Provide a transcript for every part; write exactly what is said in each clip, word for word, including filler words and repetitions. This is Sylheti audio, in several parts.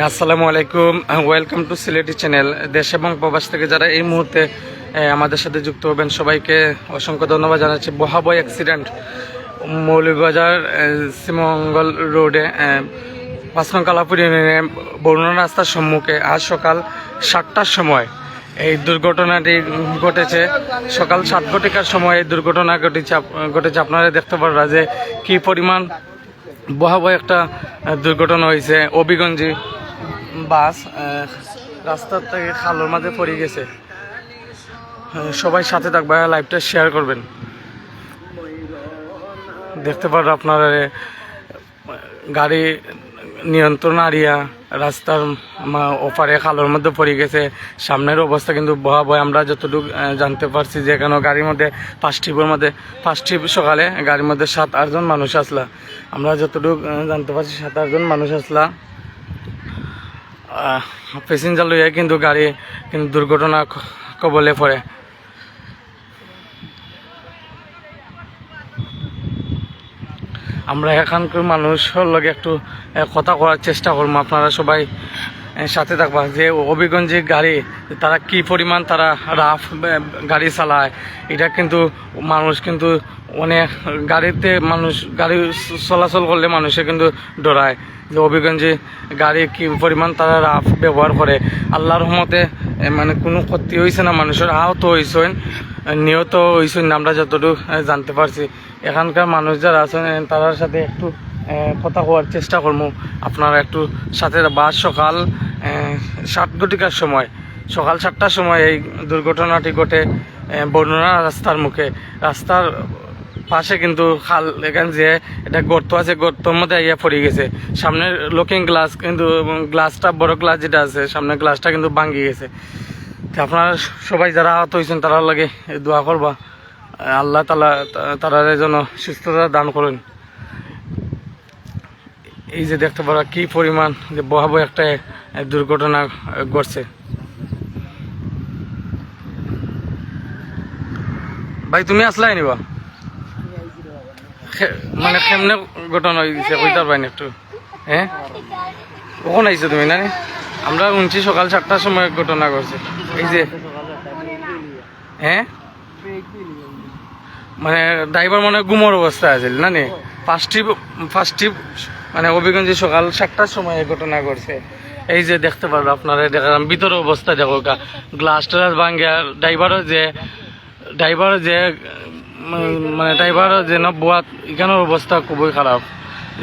আসসালামু আলাইকুম, welcome to Sylheti চ্যানেল। দেশ এবং প্রবাস থেকে যারা এই মুহূর্তে, এ, আমাদের সাথে যুক্ত হবেন, সবাইকে অসংখ্য ধন্যবাদ জানাচ্ছি। ভয়াবহ অ্যাক্সিডেন্ট মৌলভীবাজার, এ, শ্রীমঙ্গল রোডে, এ, পাঁচ নং কালাপুর ইউনিয়নে বরুণা রাস্তার সম্মুখে আজ সকাল সাতটার সময় এই দুর্ঘটনাটি ঘটেছে। সকাল সাত ঘটিকার সময় এই দুর্ঘটনা ঘটেছে। আপ-, ঘটেছে। আপনারা দেখতে পাররা যে কি পরিমাণ ভয়াবহ একটা, আহ, দুর্ঘটনা হয়েছে। হবিগঞ্জি বাস, আহ, রাস্তার থেকে খালর মাঝে পড়ে গেছে। আহ, সবাই সাথে থাকবা, লাইভটা শেয়ার করবেন। দেখতে পাররা আপনারা, আহ, গাড়ি নিয়ন্ত্রণ হারিয়া রাস্তার মা-, ওপারে খালর মধ্যে পড়ে গেছে। সামনের অবস্থা কিন্তু ভয়াবহ। আমরা যতটুকু, আহ, জানতে পারছি যে এখানে গাড়ির মধ্যে ফার্স্ট ট্রিপের মধ্যে, ফার্স্ট ট্রিপ সকালে গাড়ির মধ্যে সাত আটজন মানুষ আসলা। আমরা যতটুকু, আহ, জানতে পারছি সাত আটজন মানুষ আসলা। আহ, প্যাসেঞ্জার লইয়া কিন্তু গাড়ি কিন্তু দুর্ঘটনা ক-, কবলে পড়ে। আমরা এখানকার মানুষের লগে একটু, এ, কথা কওয়ার চেষ্টা করবো। আপনারা সবাই, এ, সাথে থাকবা যে হবিগঞ্জি গাড়ি, তারা কি পরিমাণ তারা রাফ, এ, গাড়ি চালায়। এটা কিন্তু মানুষ কিন্তু অনেক গাড়িতে মানুষ, গাড়ি চ-, চলাচল করলে মানুষে কিন্তু ডরায় যে হবিগঞ্জি গাড়ি কি পরিমাণ তারা রাফ ব্যবহার করে। আল্লাহর রহমতে, এ, মানে কোনো ক্ষতি হয়েছে না, মানুষের আহত হয়েছেন, নিহত হয়েছেন, আমরা যতটুকু, এ, জানতে পারছি। এখানকার মানুষ যারা আছেন, এ, তারার সাথে একটু, এ, কথা কওয়ার চেষ্টা করবো। আপনারা একটু সাথে, বাস সকাল, এ, সাত ঘটিকার সময়, সকাল সাতটার সময় এই দুর্ঘটনাটি ঘটে, এ, বরুণা রাস্তার মুখে। রাস্তার পাশে কিন্তু খাল, এখানে যে একটা গর্ত আছে, গর্তর মধ্যে আইয়া পড়ে গেছে। সামনের লুকিং গ্লাস কিন্তু, এবং গ্লাসটা, বড় গ্লাস যেটা আছে, সামনের গ্লাসটা কিন্তু ভাঙি গেছে। তো আপনারা সবাই যারা আহত হয়েছেন, তারার লগে দোয়া করবা। আল্লাহ তাআলা তা-, তারারে যেন সুস্থতা দান করেন। এই যে দেখতে পারা কি পরিমাণ যে ভয়াবহ একটা, এ, দুর্ঘটনা, এ, ঘটছে। ভাই, তুমি আসলাই নিবা? খে-, মানে, কেমনে ঘটনা হয়ে গেছে, কইতার পাইন একটু? হ্যাঁ, কখন আইছো তুমি, নানি? আমরা শুনছি সকাল সাতটার সময় ঘটনা ঘটছে। এই যে, হ্যাঁ, মানে, ড্রাইভার মনে হয় ঘুমর অবস্থা আছিল, না নি? ফার্স্ট ট্রিপ, ফার্স্ট ট্রিপ, মানে, হবিগঞ্জে সকাল সাতটার সময় এই ঘটনা ঘটছে। এই যে দেখতে পারবো আপনারা, দেখালাম ভিতরে অবস্থা, দেখো, গ্লাস ট্লাস ভাঙ্গে, আর ড্রাইভারও যে, ড্রাইভার যে, উম, মানে, ড্রাইভার যে নব্বুয়াত, এখানোর অবস্থা খুবই খারাপ।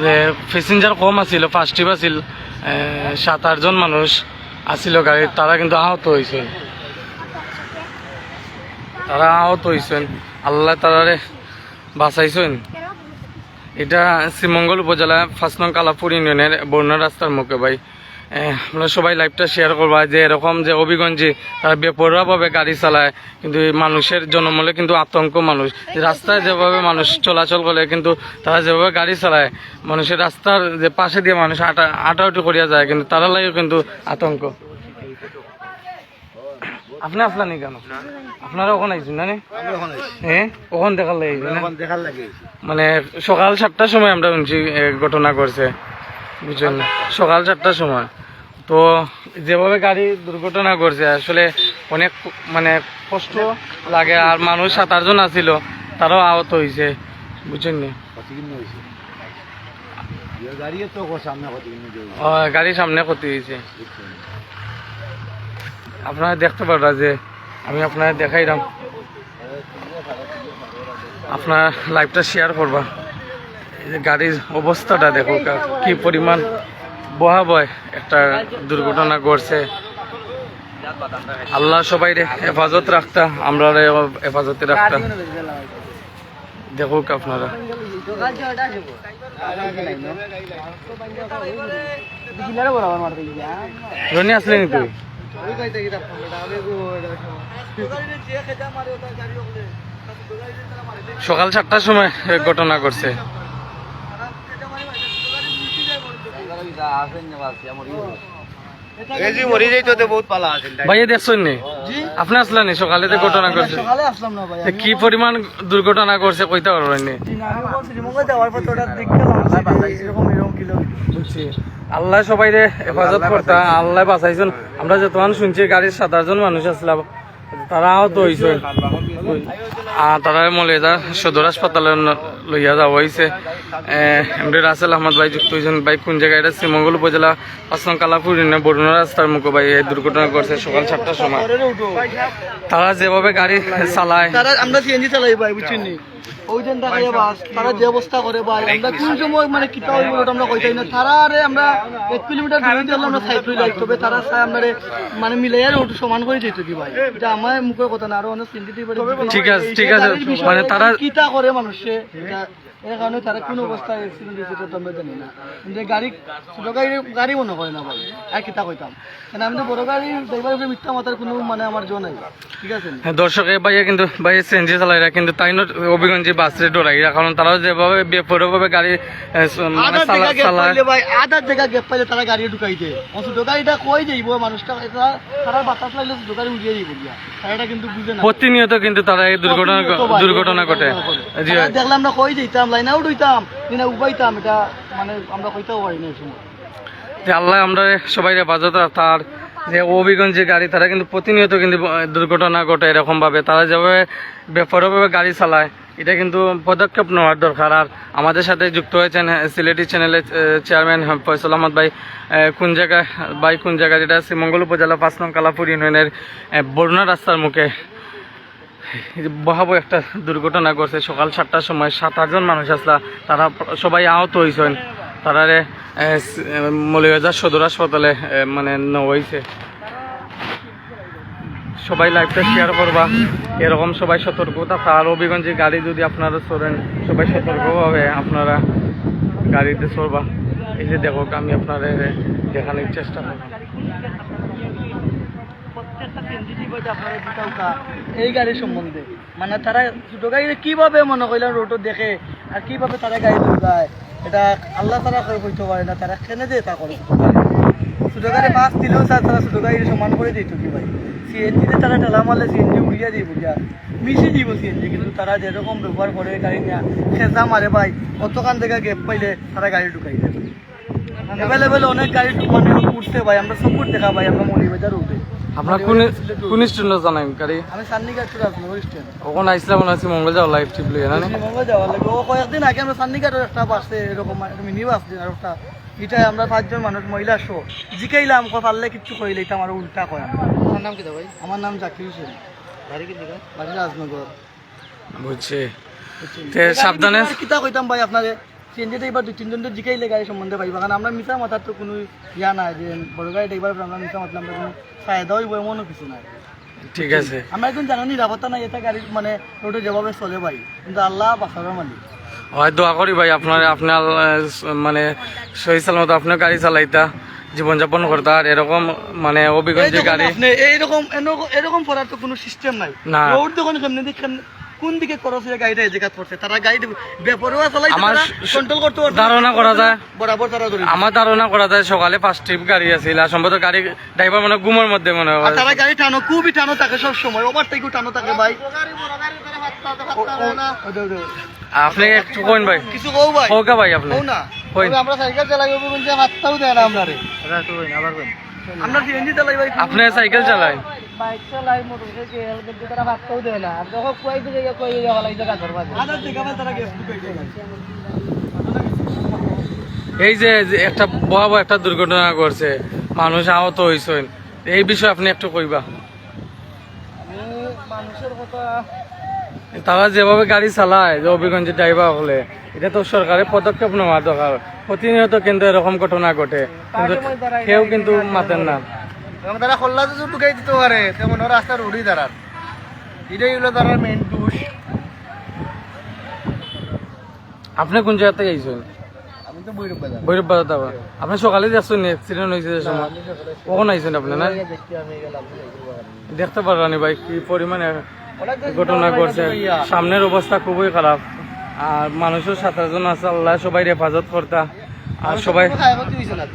যে প্যাসেঞ্জার কম আছিল, ফার্স্ট ট্রিপ আছিল, এ, সাত আটজন মানুষ আছিল গাড়িত, তারা কিন্তু আহত হয়েছে। তারা আহত হয়েছেন, আল্লাহ তারারে বাঁচাইছেন। এটা শ্রীমঙ্গল উপজেলা পাঁচ নং কালাপুর ইউনিয়নের বরুণা রাস্তার মুখে, ভাই। এ, আমরা সবাই লাইভটা শেয়ার করবা যে এরকম যে হবিগঞ্জে তারা বেপরোয়াভাবে গাড়ি চালায়, কিন্তু এই মানুষের জনমনে কিন্তু আতঙ্ক মানুষ। যে রাস্তায় যেভাবে মানুষ চলাচল করে, কিন্তু তারা যেভাবে গাড়ি চালায়, মানুষের রাস্তার যে পাশে দিয়ে মানুষ আটা-, আটাআটি করিয়া যায়, কিন্তু তারার লাগিও কিন্তু আতঙ্ক। আপনি আসলেন নি কেন? আপনারা ওখানে আইছেন না নি? আমরা ওখানে আইছি। হ্যাঁ, ওখানে দেখার লাগে আইছেন আমরা না? ওখানে দেখার লাগে আইছি। মানে, সকাল সাতটার সময় আমরা শুনছি, এ, ঘটনা ঘটছে, বুঝছেন না? সকাল সাতটার সময়। তো যেভাবে গাড়ি দুর্ঘটনা ঘটছে, আসলে অনেক, মানে, কষ্ট লাগে। আর মানুষ সাত আটজন আছিল, তারাও আহত হয়েছে, বুঝছেন নি? ক্ষতিপূর্ণ হয়েছে। গাড়ির তো সামনে ক্ষতিপূর্ণ হয়েছে। ও, গাড়ির সামনে ক্ষতি হয়েছে। আপনারা দেখতে পাররা যে আমি আপনারা দেখাইলাম, আপনারা লাইভটা শেয়ার করবা। এই যে গাড়ির অবস্থাটা দেখো, কা-, কি পরিমাণ ভয়াবহ একটা দুর্ঘটনা ঘটছে। আল্লাহ সবাইরে হেফাজত রাখতা, আমরারে হেফাজতে রাখতা। দেখুক আপনারা। রনি আসলে নি তুই? সকাল সাতটার সময় এ ঘটনা ঘটছে। এই যে মরি যাইতো তো বহুত পালা আছে। ভাইয়ে দেখছেন নি? আপনি আসলেন নি সকালে তো ঘটনা ঘটছে? সকালে আসলাম না ভাই, এ আমি কি পরিমাণ দুর্ঘটনা ঘটছে কইতে পারবেন নি? জি না, আমি বলছি, শ্রীমঙ্গল যাওয়ার পথে ওটা দেখতে লাগছে যে এরকম, এরকম কিলো, বুঝছি। আল্লায় সবাইরে হেফাজত করতা, আল্লায় বাঁচাইছইন। আমরা যতক্ষণ শুনছি, গাড়ির সাত আটজন মানুষ আছলা, তারা আহত অইছইন। আর তারা মৌলভীবাজার সদর হাসপাতালে ন-, লইয়া যাওয়া অইছে। এ, এমডি রাসেল আহমদ ভাই যুক্ত অইছইন। ভাই, কোন জাগা? ইটা শ্রীমঙ্গল উপজেলা, পাঁচ নং কালাপুর ইউনিয়ন, বরুণা রাস্তার মুখো ভাই এই দুর্ঘটনা ঘটছে সকাল সাতটার সময়। তারা যেভাবে গাড়ি চালায়, তারা, আমরা সিএনজি চালাই ভাই, বুঝছইন নি? ওই দিন দেখা যায় বাস, তারা যে অবস্থা করে ভাই, আমরা কোন সময় মানে কিতা অইবো ওটা আমরা কইতাম না। তারারে আমরা এক কিলোমিটার দূরে দিলে আমরা সাইড লই লাই, তবে তারা চায় আমরারে মানে মিলাইয়া রোড সমান করি দিত কি ভাই। ইটা আমার মুখর কথা না, আরো অনেক সিএনজি। ঠিক আছে, ঠিক আছে। মানে তারা কিতা করে মানুষে, ইটা এর কারণে তারা কোন অবস্থায় অ্যাক্সিডেন্ট অইছে, ইটা তো আমরা জানি না। কিন্তু গাড়ি, ছোট গাড়ি, গাড়ি মনে করে না ভাই, আর কিতা কইতাম। কারণ আমি তো বড় গাড়ি ড্রাইভার উপরে মিথ্যা মাতার কোনো মানে আমার জো নাই, ঠিক আছে নি? হ্যাঁ, দর্শক, এ ভাইয়া কিন্তু, ভাই সিএনজি চালাইরা কিন্তু তাইন অবিগঞ্জি বাসরে ডরাইরা, কারণ তারা যেভাবে বেপরোয়াভাবে গাড়ি, এ, স-, মানে আধার চালা-, জায়গা গ্যাপ চালায়। পাইলে ভাই, আধার জায়গা গ্যাপ পাইলে তারা গাড়ি ঢুকাই দেয়। ও ছোট গাড়িটা কই যাইবো, মানুষটা এটা, তারা বাতাস লাগলে ছোট গাড়ি উড়িয়ে যাইবো গিয়া। তারা এটা কিন্তু বুঝে না। প্রতিনিয়ত কিন্তু তারা এই দুর্ঘটনা, প্রতিনিয়ত ভাই, দুর্ঘটনা ঘটে। ঘটনা ঘটে। জি তারা ভাই। দেখলে আমরা কই যাইতাম, লাইন আউট হইতাম, না উবাইতাম, এটা মানে আমরা কইতেও পারি না এই সময়। যে আল্লাহ আমরা সবাই হেফাজত রাখতা। আর যে অবিগঞ্জ যে গাড়ি, তারা কিন্তু প্রতিনিয়ত কিন্তু দুর্ঘটনা ঘটে এরকম ভাবে। তারা যেভাবে বেপরোয়াভাবে গাড়ি চালায়, এটা কিন্তু পদক্ষেপ নেওয়ার দরকার। আর আমাদের সাথে যুক্ত হয়েছেন, আহ, সিলেটি চ্যানেলের, আহ, চেয়ারম্যান, আহ, ফয়সল আহমদ ভাই। আহ, কোন জায়গা, ভাই কোন জায়গা? যেটা শ্রীমঙ্গল উপজেলা পাঁচ নং কালাপুর ইউনিয়নের, আহ, বরুণা রাস্তার মুখে এই যে ভয়াবহ একটা দুর্ঘটনা ঘটছে সকাল সাতটার সময়। সাত আটজন মানুষ আছলা, তারা সবাই আহত হইছইন। তারারে, আহ, স-, আহ, মৌলভীবাজার সদর হাসপাতালে, আহ, মানে নেওয়া হইছে। সবাই লাইভটা শেয়ার করবা, এরকম সবাই সতর্ক থাকবা। আর অবিগঞ্জি গাড়ি যদি আপনারা চড়েন, সবাই সতর্কভাবে আপনারা গাড়িতে চড়বা। এই যে দেখো, আমি আপনারা দেখানোর চেষ্টা করব। প্রত্যেকটা সিএনজি ড্রাইভার আপনারা জিতাউকা এই গাড়ি সম্বন্ধে, মানে তারা ছোট গাড়ি কিভাবে মনে করলাম রোডও দেখে, আর কিভাবে তারা গাড়ি ঢুকায়, এটা আল্লাহ তারা কেউ কইতে পারে না। তারা কেনে যে এটা করে ছোট গাড়ি, ছোট গাড়ি বাস দিলেও স্যার তারা ছোট গাড়ি সমান করে দিত কি ভাই। সিএনজি তে তারা ঠেলা মারলে সিএনজি উড়িয়া দিব গিয়া, মিশে দিব সিএনজি, কিন্তু তারা যেরকম ব্যবহার করে গাড়ি নিয়ে খেজা মারে ভাই, অতখান জায়গা গ্যাপ পাইলে তারা গাড়ি ঢুকাই দেয়। অ্যাভেলেবল অনেক গাড়ি মানে উঠছে ভাই, আমরা সবুজ দেখা ভাই, আমরা মৌলভীবাজার উঠে। আপনার কোন, কোন স্ট্যান্ডে জানেন গাড়ি? আমি সান্নিঘাট টু রাজনগর স্ট্যান্ড। ওখানে আইসলাম মনে হচ্ছে মঙ্গল যাওয়া লাইভ টিপ লইয়া, না নি? মঙ্গল যাওয়া লাগে। ও কয়েকদিন আগে আমরা সান্নিঘাটের একটা বাসে এরকম একটা মিনি বাস দিন আর একটা, এটা আমরা পাঁচজন মানুষ মহিলা সহ জিকাইলাম, কো পারলে কিচ্ছু কইলে এটা আমার উল্টা কয়। আমার নাম কি দা ভাই? আমার নাম জাকির হোসেন। বাড়ি কি জায়গা? বাড়ি রাজনগর। বুঝছি। বুঝছেন? তে এই গাড়ি সাবধানে। বিষয়ে কিতা কইতাম ভাই আপনারে? সিএনজি তে এবার দুই তিনজন তো জিকাইলে গাড়ি সম্বন্ধে ভাই, কারণ আমরা মিছা মাতার তো কোনো ইয়া নাই যে বড় গাড়ি ড্রাইভার আমরা মিছা মাতলাম, আমরা কোনো ফায়দা হইব এমনও কিছু নাই। ঠিক আছে। আমরা একজন জানো নিরাপত্তা নাই, এটা গাড়ির মানে রোডে যেভাবে চলে ভাই, কিন্তু আল্লাহ বাঁচাবে মালিক। হয় দোয়া করি ভাই আপনার, আপনার, আহ, মানে সহি সালামত আপনার গাড়ি চালাইতা, জীবনযাপন করতা, আর এরকম মানে অভিজ্ঞ এই যে দেখুন গাড়ি। আপনি এইরকম, এরকম, এরকম করার তো কোনো সিস্টেম নাই। না। রোড দেখুন কেমনে দেখেন, কোন দিকে ক্রস হয়ে গাড়িটা এই জায়গা পড়ছে, তারা গাড়ি বেপরোয়া চালাইতে আমার তারা স-, স-, কন্ট্রোল করতে পারছে না। ধারণা করা যায়। বরাবর তারা ধরে আমার ধারণা করা যায় সকালে ফার্স্ট ট্রিপ গাড়ি আছিল, আর সম্ভবত গাড়ি ড্রাইভার মনে হয় ঘুমের মধ্যে মনে হয়। আর তারা গাড়ি টানো, খুবই টানো থাকে সব সময়, ওভারটেকও টানো থাকে ভাই। ও, ও, ওই দে, ওই দে। আপনি একটু কইন ভাই। কিছু কও ভাই। কও কা ভাই আপনি? কও না। কইন। তবে আমরা সাইকেল চালাই, ওই বলুন যে হাতটাও দেয় না আমরা রে। ওরা তো কইন, আবার কইন। আমরা সিএনজি চালাই ভাই। আপনি সাইকেল চালাই? বাইক চালাই, মোটরসাইকেল, কিন্তু তারা হাতটাও দেয় না। আর যখন কই দিকে গিয়ে কই দিকে ভালো এই জায়গা ধরবা। আধার থেকে আবার তারা গ্যাস বুক হয়ে যায়। এই যে, যে একটা ভয়াবহ একটা দুর্ঘটনা ঘটছে, মানুষ আহত হইছইন, এই বিষয়ে আপনি একটু কইবা? আমি মানুষের কথা তারা যেভাবে গাড়ি চালায়, যে অভিগঞ্জের ড্রাইভার হলে, এটা তো সরকারের পদক্ষেপ নেওয়া দরকার। প্রতিনিয়ত কিন্তু এরকম ঘটনা ঘটে, কিন্তু কেউ কিন্তু মাতেন না। এবং তারা খোল্লা যদি ঢুকাই দিতে পারে, তেমন ওরা রাস্তার রোডেই দাঁড়ান, এটাই হলো তারার মেইন দোষ। আপনি কোন জায়গা থেকে আইছেন? আমি তো ভৈরব বাজার। ভৈরব বাজার থেকে। আপনি সকালে যাচ্ছেন, অ্যাক্সিডেন্ট হয়েছে যে না, সময়? আমি সকালে কখন আইছেন আপনি, না? এই দেখতে আমি গেলাম, এই বাগানে। দেখতে পারলানি ভাই, কি পরিমাণে অনেক বেশি ঘটনা ঘটনা ঘটছে। ঘটছে ভাইয়া। সামনের অবস্থা খুবই খারাপ, আর মানুষের সাত আটজন আছে, আল্লাহ সবাই হেফাজত করতা। আর মানুষের সবাই কোনো ক্ষয়ক্ষতি হয়েছে না।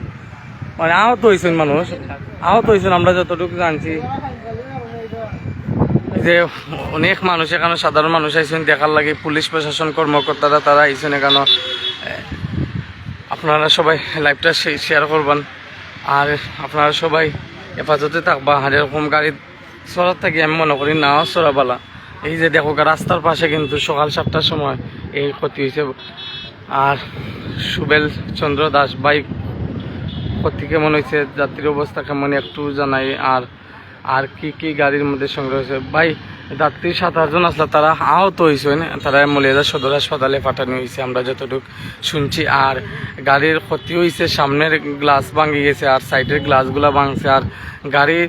মানে আহত হইছেন মানুষ, আহত হইছেন আমরা যতটুকু জানছি। যে অনেক মানুষ এখানো, সাধারণ মানুষ আইছেন দেখার লাগি, পুলিশ প্রশাসন কর্মকর্তারা তারা আইছেন এখানো। আপ-, আপনারা সবাই লাইভটা শেয়ার করবেন, আর আপনারা সবাই হেফাজতে থাকবা। আর এরকম গাড়ি চড়ার থাকি আমি মনে করি না চড়া বালা। এই যে দেখো, রাস্তার পাশে কিন্তু সকাল সাতটার সময় এই ক্ষতি হয়েছে। আর সুবেল চন্দ্র দাস ভাই, ক্ষতি কেমন হয়েছে, যাত্রীর অবস্থা কেমন একটু জানাই। আর আর কি কি গাড়ির মধ্যে সংগ্রহ হয়েছে ভাই? যাত্রী সাত আটজন আসলে, তারা আহত হয়েছে, তারা মলিয়াদা সদর হাসপাতালে পাঠানো হয়েছে আমরা যতটুকু শুনছি। আর গাড়ির ক্ষতি হয়েছে, সামনের গ্লাস ভাঙি গেছে আর সাইডের গ্লাসগুলা ভাঙছে। আর গাড়ি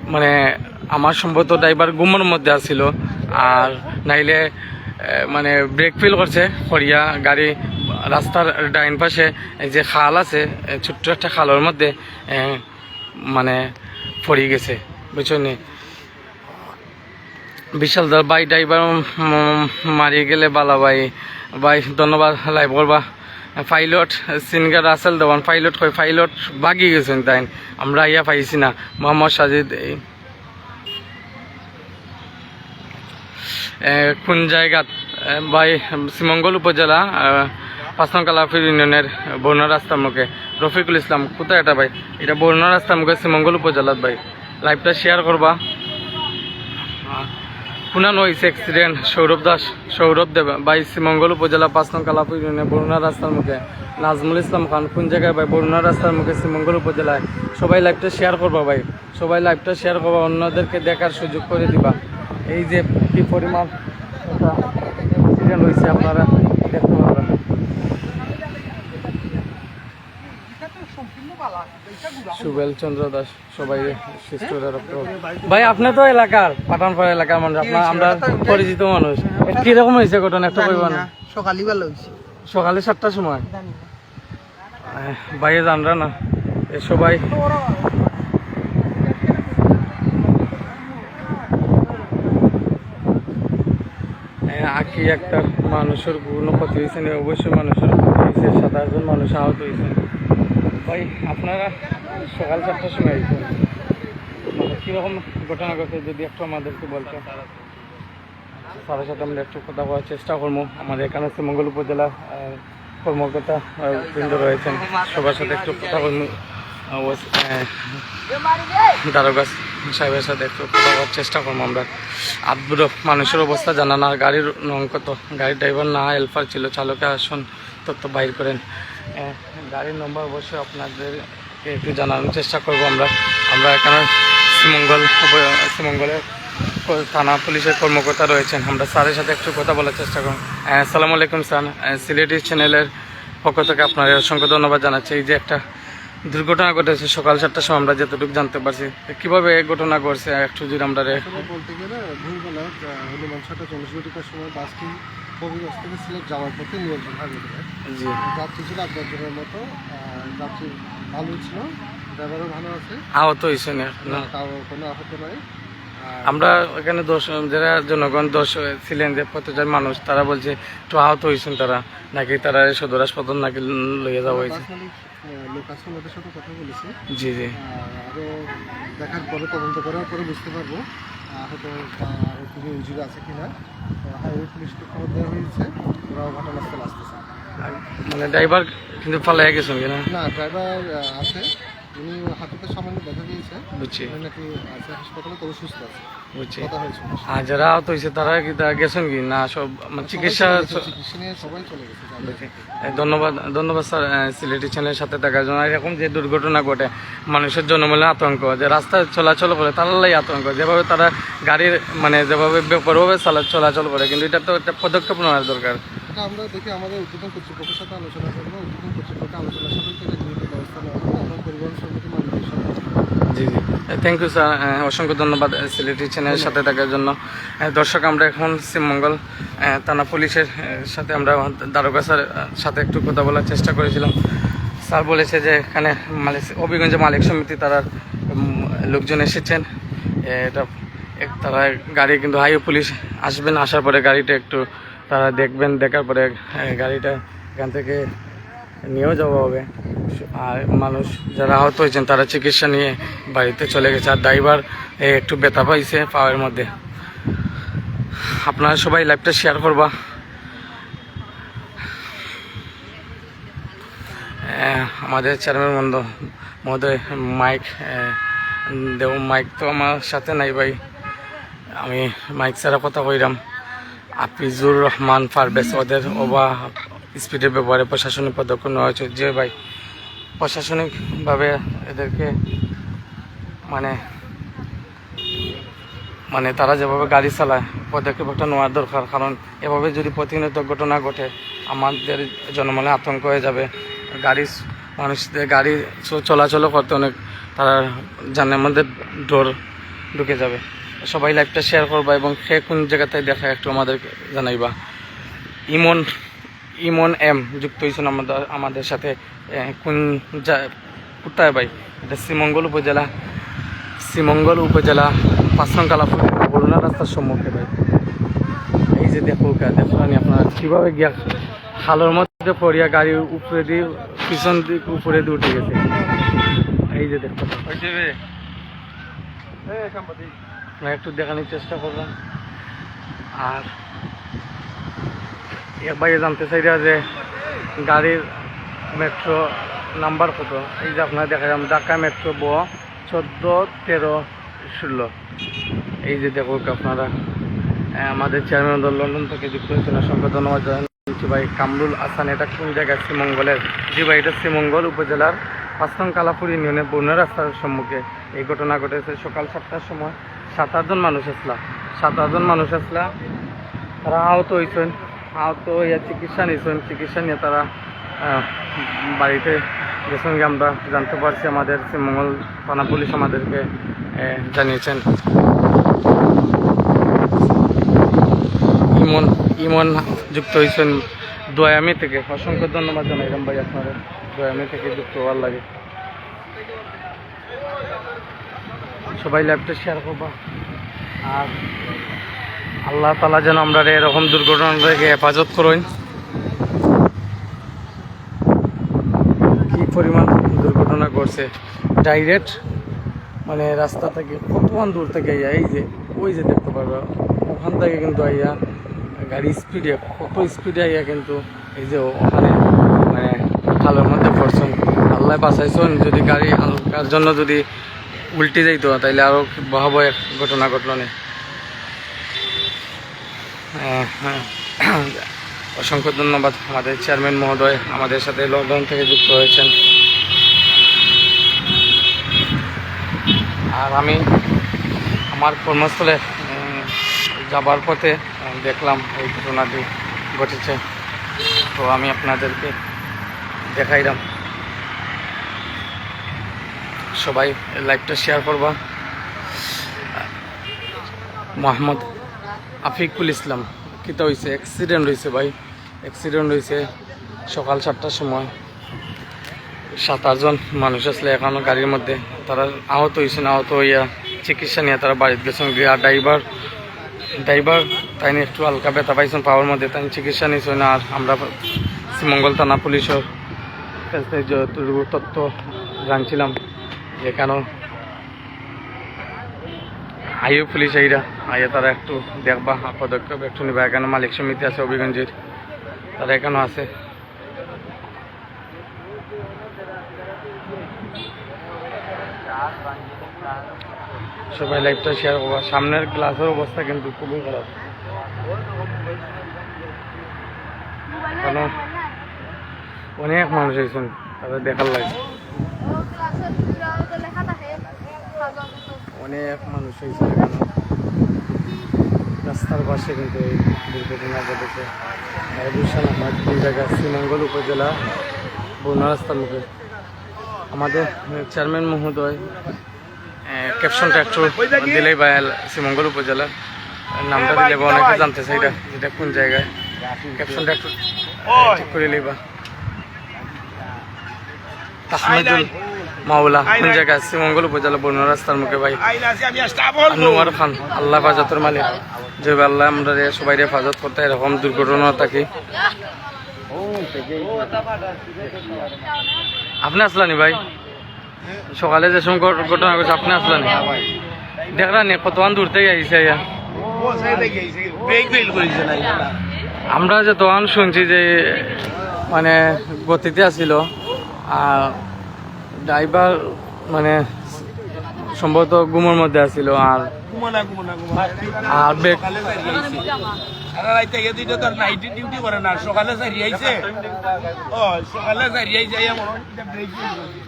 মানে আমার সম্ভবত ড্রাইভার ঘুমের মধ্যে আছিল, আর নাইলে এ, মানে ব্রেক ফেল করছে করিয়া গাড়ি রাস্তার ডাইন পাশে এই যে খাল আছে, এ, ছোট্ট একটা খালের মধ্যে এ, মানে পড়ি গেছে, বুঝছো নি? বিশাল দা ভাই, ড্রাইভার মারি গেলে বালা ভাই। ভাই ধন্যবাদ, লাইভ করবা। পাইলট সিনগার রাসেল দেওয়ান, পাইলট কই? পাইলট ভাগি গেছেন তাই, আমরা আইয়া পাইছি না। মোহাম্মদ সাজিদ, এই, এ, কোন জায়গাত? এ, ভাই, শ্রীমঙ্গল উপজেলা, এ, পাঁচ নং কালাফির ইউনিয়নের বরুণা রাস্তার মুখে। রফিকুল ইসলাম, কোথায় এটা ভাই? এটা বরুণা রাস্তার মুখে শ্রীমঙ্গল উপজেলার ভাই। লাইভটা শেয়ার করবা। কোনান হয়েছে অ্যাক্সিডেন্ট? সৌরভ দাস, সৌরভ দেব ভাই, শ্রীমঙ্গল উপজেলা পাঁচ নং কালাফির ইউনিয়নের বরুণা রাস্তার মুখে। নাজমুল ইসলাম খান, কোন জায়গায় ভাই? বরুণা রাস্তার মুখে শ্রীমঙ্গল উপজেলায়। সবাই লাইভটা শেয়ার করবা ভাই, সবাই লাইভটা শেয়ার করবা, অন্যদেরকে দেখার সুযোগ করে দিবা। এই যে কি পরিমাণ একটা অ্যাক্সিডেন্ট হয়েছে আপনারা দেখতে পারবেন। সুবেল চন্দ্র দাস, সবাই সিস্টার। ভাই, আপনি তো এলাকার, পাঠানপাড়া এলাকার মানুষ, আপনার, আমরা পরিচিত মানুষ। এ, কিরকম হয়েছে ঘটনা, একটু কইবা না? সকালই ভালো হয়েছে। সকালে সাতটার সময়? জানি না। আহ, ভাইয়ে জানরা না, এ সবাই। এ, আকি একটা মানুষের কোনো ক্ষতি হয়েছে না, অবশ্যই মানুষের ক্ষতি হয়েছে, সাত আটজন মানুষ আহত হয়েছে। ভাই, আপনারা সকাল সাতটার সময় আইছেন, মানে, কীরকম ঘটনা ঘটে যদি একটু আমাদেরকে বলতেন। স্যারের সাথে আমরা একটু কথা বলার চেষ্টা করবো। আমাদের এখানে শ্রীমঙ্গল উপজেলা, আহ, কর্মকর্তা, আহ, বৃন্দ রয়েছেন, সবার সাথে একটু কথা বলবো। আহ, ওস-, আহ, দারোগা সাহেবের সাথে একটু কথা বলার চেষ্টা করবো আমরা। আব্দুর মানুষের অবস্থা জানা না, গাড়ির নং কত, গাড়ির ড্রাইভার না হেল্পার ছিল, চালকে আসুন তথ্য বাইর করেন। আহ, গাড়ির নম্বর অবশ্যই আপনাদের একটু জানানোর চেষ্টা করবো আমরা। আমরা এখানে শ্রীমঙ্গল উপ-, শ্রীমঙ্গলের প-, থানা পুলিশের কর্মকর্তা রয়েছেন, আমরা স্যারের সাথে একটু কথা বলার চেষ্টা করবো। আহ, আসসালামু আলাইকুম স্যার, আহ, সিলেটি চ্যানেলের পক্ষ থেকে আপনাদের অসংখ্য ধন্যবাদ জানাচ্ছি। এই যে একটা দুর্ঘটনা ঘটেছে সকাল সাতটার সময়, আমরা যতটুকু জানতে পারছি, তো কিভাবে এই ঘটনা ঘটছে একটু যদি আমরা রে- আসলে বলতে গেলে ভোরবেলা, আহ, অনুমান ছয়টা চল্লিশ ঘটিকার সময় বাসটি হবিগঞ্জ থেকে সিলেট যাওয়ার পথে নিয়ন্ত্রণ হারিয়ে ফেলে। জি। যাত্রী ছিল আট দশ জনের মতো, আহ, যাত্রী ভালো ছিল, ড্রাইভারও ভালো আছে। আহত হয়েছে না? না, কারো কোনো আহত নাই। আর আমরা এখানে দশ, যারা জনগণ দশ ছিলেন, যে পথচারী মানুষ, তারা বলছে একটু আহত হয়েছেন তারা, নাকি তারা সদর হাসপাতাল নাকি লইয়া যাওয়া হয়েছে। বাস মালিক, আহ, লোক আছে, ওনাদের সাথে কথা বলেছি। জি, জি। আহ, আরো দেখার পরে, তদন্ত করার পরে বুঝতে পারবো, আহ, হয়তো, আহ, আরো কোনো ইনজুরি আছে কিনা। তো হাইওয়ে পুলিশকে খবর দেওয়া হয়েছে, ওরাও ঘটনাস্থলে আসতেছে। আর মানে ড্রাইভার কিন্তু পালাইয়া গেছেন কিনা? না, ড্রাইভার, আহ, আছে, উনি হাঁটুতে সামান্য ব্যথা পেয়েছে। বুঝছি। উনি নাকি আছে হাসপাতালে, তবে সুস্থ আছে। বুঝছি। কথা হয়েছে। আর যারা আহত হয়েছে তারা কি তা গেছেন কি না? সব মানে সবাই চিকিৎসা চলে গেছে, চ- চিকিৎসা নিয়ে সবাই চলে গেছে, যার বুঝছি। এ, ধন্যবাদ, ধন্যবাদ স্যার। এ, সিলেটি চ্যানেলের সাথে থাকার জন্য। এরকম যে দুর্ঘটনা ঘটে, মানুষের জনমূল্যে আতঙ্ক, যে রাস্তায় চলাচল করে তারালাই আতঙ্ক, যেভাবে তারা গাড়ির মানে যেভাবে বেপরোয়াভাবে চালা-, চলাচল করে, কিন্তু এটা তো একটা পদক্ষেপ নেওয়ার দরকার। এটা আমরা দেখি আমাদের ঊর্ধ্বতন কর্তৃপক্ষের সাথে আলোচনা করবো, ঊর্ধ্বতন কর্তৃপক্ষের আলোচনা সাপেক্ষে এটা গৃহীত ব্যবস্থা নেওয়া হবে, আমরা পরিবহন সমিতি মালিকের সাথে। জি, জি। থ্যাংক ইউ স্যার, আহ, অসংখ্য ধন্যবাদ, আহ, সিলেটি চ্যানেলের সাথে থাকার জন্য। আহ, দর্শক, আমরা এখন শ্রীমঙ্গল, আহ, থানা পুলিশের, আহ, সাথে আমরা দারোগা স্যার, আহ, সাথে একটু কথা বলার চেষ্টা করেছিলাম। স্যার বলেছে যে এখানে মালিক, হবিগঞ্জে মালিক সমিতি তারা, উম, লোকজন এসেছেন। এ, এটা এক-, তারা গাড়ি কিন্তু হাইওয়ে পুলিশ আসবেন, আসার পরে গাড়িটা একটু তারা দেখবেন, দেখার পরে, এ, গাড়িটা এখান থেকে নিয়েও যাওয়া হবে। আর মানুষ যারা আহত হয়েছেন তারা চিকিৎসা নিয়ে বাড়িতে চলে গেছে। আর ড্রাইভার, এ, একটু ব্যথা পাইছে পাওয়ের মধ্যে। আপনারা সবাই লাইভটা শেয়ার করবা। এ, আহ, আমাদের চেয়ারম্যান বন্ধু মহোদয় মাইক, আহ, দেব, মাইক তো আমার সাথে নাই ভাই, আমি মাইক ছাড়া কথা কইরাম। আফিজুর রহমান পারভেজ, ওদের ওভার স্পিডের ব্যাপারে প্রশাসনিক পদক্ষেপ নেওয়া হয়েছে। যে ভাই, প্রশাসনিকভাবে এদেরকে, মানে, মানে, তারা যেভাবে গাড়ি চালায়, পদক্ষেপ একটা নেওয়ার দরকার। কারণ এভাবে যদি প্রতিনিয়ত ঘটনা ঘটে, আমাদের জনমনে আতঙ্ক হয়ে যাবে। গাড়ি, মানুষদের গাড়ি চ-, চলাচলও করতে অনেক, তারা জানের মধ্যে ডর ঢুকে যাবে। সবাই লাইভটা শেয়ার করবা এবং কে কোন জায়গাতে দেখা একটু আমাদেরকে জানাইবা। ইমন, ইমন এম যুক্ত হয়েছেন আমাদের, আমাদের সাথে। এ, কোন জা-, কোথায় ভাই? এটা শ্রীমঙ্গল উপজেলা, শ্রীমঙ্গল উপজেলা, পাঁচ নং কালাপুর, বরুণা রাস্তার সম্মুখে ভাই। এই যে দেখো, কা-, দেখো নি আপনারা কিভাবে গিয়া খালর মধ্যে পড়িয়া গাড়ি উপরে দিয়ে, পিছন দিক উপরে দিয়ে উঠে গেছে। এই যে দেখো, আপনারা একটু দেখানোর চেষ্টা করলাম। আর এক ভাইয়ে জানতে চাইরা যে গাড়ির মেট্রো নাম্বার কত। এই যে আপনারা দেখাইলাম, ঢাকা মেট্রো ব চোদ্দ তেরো ষোলো। এই যে দেখো আপনারা, আহ, আমাদের চেয়ারম্যান দল লন্ডন থেকে যুক্ত হয়েছেন, অসংখ্য ধন্যবাদ জানাচ্ছি ভাই। কামরুল হাসান, এটা কোন জায়গা? শ্রীমঙ্গলের। জি ভাই, এটা শ্রীমঙ্গল উপজেলার পাঁচ নং কালাপুর ইউনিয়নের বরুণা রাস্তার সম্মুখে এই ঘটনা ঘটেছে সকাল সাতটার সময়। সাত আটজন মানুষ আসলা, সাত আটজন মানুষ আসলা, তারা আহত হইছেন। আহত হইয়া চিকিৎসা নিছেন, চিকিৎসা নিয়ে তারা, আহ, বাড়িতে গেছেন গিয়া। আমরা জানতে পারছি, আমাদের শ্রীমঙ্গল থানা পুলিশ আমাদেরকে, আহ, জানিয়েছেন। ইমন, ইমন যুক্ত হইছেন দয়ামি থেকে, অসংখ্য ধন্যবাদ জানাইলাম ভাই আপনারে দয়ামি থেকে যুক্ত হওয়ার লাগি। সবাই লাইভটা শেয়ার করবা। আর আল্লাহ তাআলা যেন আমরারে এরকম দুর্ঘটনা থেকে হেফাজত করইন। কি পরিমাণ দুর্ঘটনা ঘটছে, ডাইরেক্ট মানে রাস্তা থেকে কতক্ষণ দূর থেকে আইয়া, এই যে, ওই যে দেখতে পারবা, ওখান থেকে কিন্তু আইয়া গাড়ি স্পিডে, কত স্পিডে আইয়া কিন্তু এই যে ওখানে মানে খালের মধ্যে পড়ছেন। আল্লাহ বাঁচাইছেন, যদি গাড়ি হালকার জন্য যদি উল্টে যাইতো, তাইলে আরো ভয়াবহ এক ঘটনা ঘটলো নে। হ্যাঁ, হ্যাঁ। অসংখ্য ধন্যবাদ আমাদের চেয়ারম্যান মহোদয়, আমাদের সাথে লন্ডন থেকে যুক্ত হয়েছেন। আর আমি আমার কর্মস্থলে, উম, যাবার পথে, উম, দেখলাম এই ঘটনাটি ঘটেছে, তো আমি আপনাদেরকে দেখাইলাম। সবাই লাইভটা শেয়ার করবা। মোহাম্মদ আফিকুল ইসলাম, কিতা হইছে? অ্যাক্সিডেন্ট হইছে ভাই, অ্যাক্সিডেন্ট হইছে সকাল সাতটার সময়। সাত আটজন মানুষ আসলে এখনো গাড়ির মধ্যে, তারা আহত হইছেন। আহত হইয়া চিকিৎসা নিয়ে তারা বাড়িত গেছেন। আর ড্রাইভার, ড্রাইভার তাইন একটু হালকা ব্যথা পাইছেন পাওর মধ্যে, তাইন চিকিৎসা নিছেন। আর আমরা শ্রীমঙ্গল থানা পুলিশের কাছ থেকে যতটুকু তথ্য জানছিলাম, যে কেন আইও পুলিশ আইরা, আইয়া তারা একটু দেখবা, পদক্ষেপ একটু নিবা। এখানে মালিক সমিতি আছে হবিগঞ্জের, তারা এখানে আছে। সবাই লাইভটা শেয়ার করবা। সামনের গ্লাসের অবস্থা কিন্তু খুবই খারাপ, কারণ অনেক মানুষ হয়েছেন, তাদের দেখার লাগে। অনেক মানুষ হয়েছে এখানে। রাস্তার পাশে কিন্তু এই দুর্ঘটনা ঘটেছে। ভাইবুসান আহমদ, কোন জায়গা? শ্রীমঙ্গল উপজেলা, বরুণা রাস্তার মুখে। আমাদের চেয়ারম্যান মহোদয়, আহ, ক্যাপশনটা একটু দিলেই বা, শ্রীমঙ্গল উপজেলার নামটা দিলে বা অনেকে জানতে চাইরা, যেটা কোন জায়গায়। ক্যাপশনটা একটু, আহ, ঠিক করে লইবা। তাহমিদুল মাওলা, কোন জায়গা? শ্রীমঙ্গল উপজেলা, বরুণা রাস্তার মুখে ভাই। আনোয়ার খান, আল্লাহ হেফাজতের মালিক। যে আল্লাহ আমরারে সবাইরে হেফাজত করতে এরকম দুর্ঘটনা থাকি। আপনি আসলানি ভাই? সকালে যে সময় ঘট-, ঘটনা ঘটছে, আপনি আসলেন? দেখরা নি কতক্ষণ দূর থেকে আইছে ইয়া? আমরা যে তখন শুনছি যে মানে গতিতে আসিল, আর ড্রাইভার মানে সম্ভবত ঘুমের মধ্যে আছিল। আর ঘুমো না, ঘুমো না, ঘুমো না। আর ব্রেক সকালে ছাড়ি আইছে। সারা রাইত আইয়া দুইটা তো নাইট ডিউটি করে না, সকালে ছাড়ি আইছে। ও, সকালে ছাড়ি আইছে, আইয়া মনে হয় এটা ব্রেক ফেইল করছে।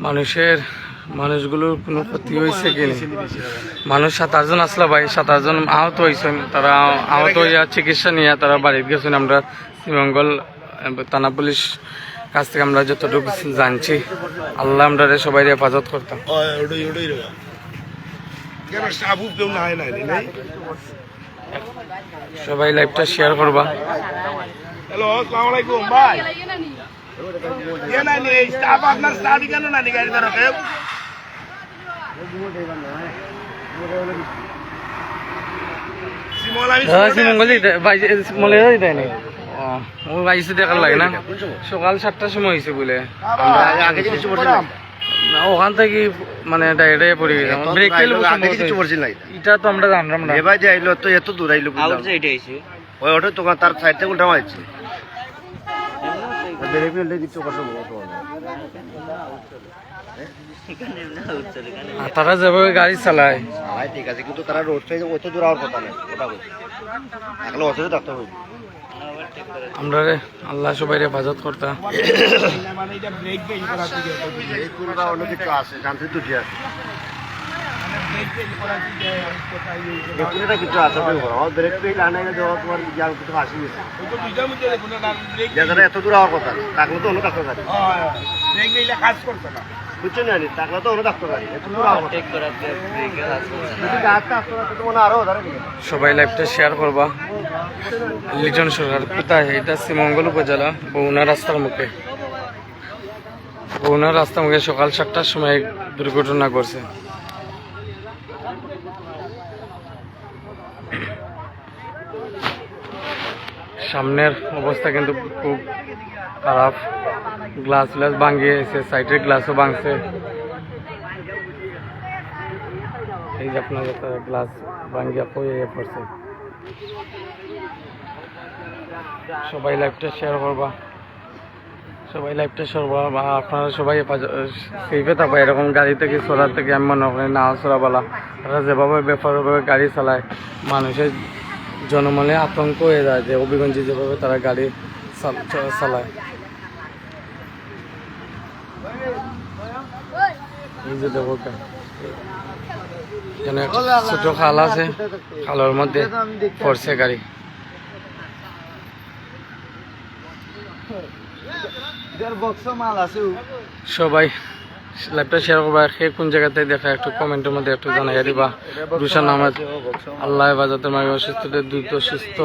মানুষের, মানুষগুলোর কোনো ক্ষতি হয়েছে কি নেই? মানুষ সাত আটজন আসলা ভাই, সাত আটজন আহত হয়েছেন। তারা আহত হইয়া চিকিৎসা নিয়ে তারা বাড়িত গেছেন। আমরা শ্রীমঙ্গল, আহ, থানা পুলিশ কাছ থেকে আমরা যতটুকু জানছি, আল্লাহ আমরারে সবাই হেফাজত করতাম। ওই, ওটাই, ওটাই রে বাবা। কেন সাবু কেউ নাই, নাই রে, নাই? সবাই লাইভটা শেয়ার করবা। হ্যালো, আসসালামু আলাইকুম ভাই। ইয়ে নাই নি, এই স্টাফ আপনার স্টাফ কেন না নি গাড়ি ধরো কেউ? শ্রীমঙ্গল আমি দাদা, শ্রীমঙ্গল যাইতে, ভাই, শ্রীমঙ্গল যাইতে নি? ও, ও ভাই, এসে দেখার লাগে না। সকাল সাতটার সময় হয়েছে বলে। আমরা আগে কিছু পড়ছিলাম। না, ওখান থেকে মানে ডাইরেক্ট পড়ে গেছে। আমার ব্রেক ফেল বসে আগে কিছু পড়ছিল না এটা। এটা তো আমরা জানলাম না। এবার যে আইলো তো এত দূর আইলো বুঝলাম। আউট সাইড আইছে। ওই অটো দোকান তার সাইড থেকে উল্টা মারছে। ব্রেক ফেল দিয়ে কিছু করতে বলবো তোমার। আর তারা যেভাবে গাড়ি চালায়। চালায় ঠিক আছে, কিন্তু তারা রোড সাইডে অত দূর আওয়ার কথা না, ওটা বলছি। এখন অত দূর থাকতে হবে। আমরা রে, আল্লাহ সবাইরে হেফাজত করতা। মানে এটা ব্রেক ফেল করা থেকে এই পুরোটা অন্য কিছু আছে, জানতে তো ঠিক আছে। মানে ব্রেক ফেল করা থেকে কোথায় এই যে এই পুরোটা কিছু আছে, ওই বড়। আমার ব্রেক ফেল আনে গেলে তোমার জ্ঞান কিছু আসে গেছে। ওই তো দুইটার মধ্যে দেখুন না, ব্রেক যে তারা এত দূর আওয়ার কথা, থাকলে তো অন্য থাকতে পারে। হ্যাঁ, ব্রেক ফেল কাজ করছে না। বুঝছো না নি? থাকলে তো অন্য থাকতে পারে, এত দূর আওয়ার কথা। ঠিক করে আপনি ব্রেকে কাজ করছে না। যদি গাছ থাকতো না, তো মনে আরো ধরে দিবে। সবাই লাইভটা শেয়ার করবা। লিটন সরকার কোথায়? এটা শ্রীমঙ্গল উপজেলা, বউনা রাস্তার মুখে। বউনা রাস্তার মুখে সকাল সাতটার সময় এক দুর্ঘটনা ঘটছে। সামনের অবস্থা কিন্তু খুব খারাপ, গ্লাস গ্লাস ভাঙিয়ে গেছে, সাইডের গ্লাসও ভাঙছে। এই যে আপনার একটা গ্লাস ভাঙিয়া পড়ে পড়ছে। সবাই লাইভটা শেয়ার করবা, সবাই লাইভটা শেয়ার করবা, বা আপনারা সবাই হেফাজ-, সেফে থাকবা। এরকম গাড়ি থেকে চড়ার থেকে আমি মনে করি না চড়া বালা। তারা যেভাবে বেপরোয়াভাবে গাড়ি চালায়, মানুষের জনমনে আতঙ্ক হয়ে যায় যে হবিগঞ্জে যেভাবে তারা গাড়ি চাল-, চা-, চালায়। এই যে দেখো কা-, এখানে একটা ছোট খাল আছে, খালের মধ্যে পড়ছে গাড়ি। এটার বক্স মাল আছে। সবাই লাইভটা শেয়ার করবা, কে কোন জায়গাতে দেখা একটু কমেন্টের মধ্যে একটু জানাইয়া দিবা। রুশান আহমেদ, আল্লাহ হেফাজতের মাঝে অসুস্থদের দ্রুত সুস্থ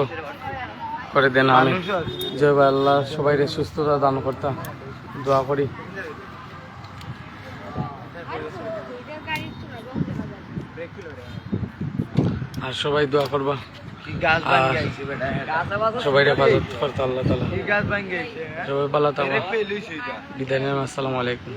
করে দেন। আমি যে ভাই আল্লাহ সবাইরে সুস্থতা দান করতা, দোয়া করি। আর সবাই দোয়া করবা। কি গাছ আর ভাঙি আইছে বেটা? সবাই হেফাজত করতা আল্লাহ তাআলা। কি গাছ ভাঙি আইছে, হ্যাঁ? সবাই ভালো থাকবা। এটা ফেল হইছে এটা। বিদায় নিলাম, আসসালামু আলাইকুম।